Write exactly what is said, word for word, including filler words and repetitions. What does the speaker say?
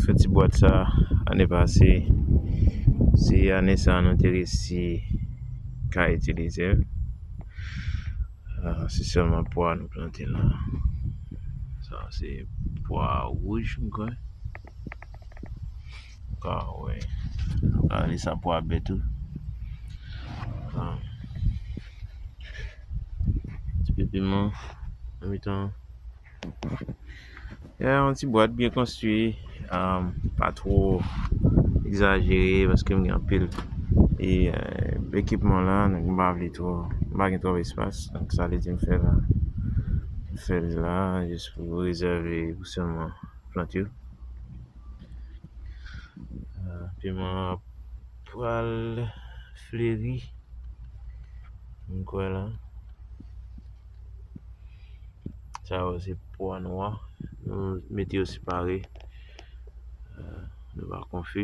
Ti bwat sa, ane pase, se ane sa nou te resi ka itilize l. Ah, se sèlman pwa nou plante la. Sa se pwa wouj, m kwè. Ka wè. Ka rele sa pwa bè tou. Ah. Ti pye piman nan mitan. Ya, yon ti bwat byen konstwi, um, pa twò egzajere paske m gen anpil e, uh, ekipman la, donk m pa vle twò, m pa gen twòp espas, donk sa vle di m fè la, m fè l la jis pou rezève pou sèlman plant yo. Uh, piman an pral fleri, m kwè la. Sa yo se pwa nwa. Nou mete yo separe. Euh, nou pa konfi.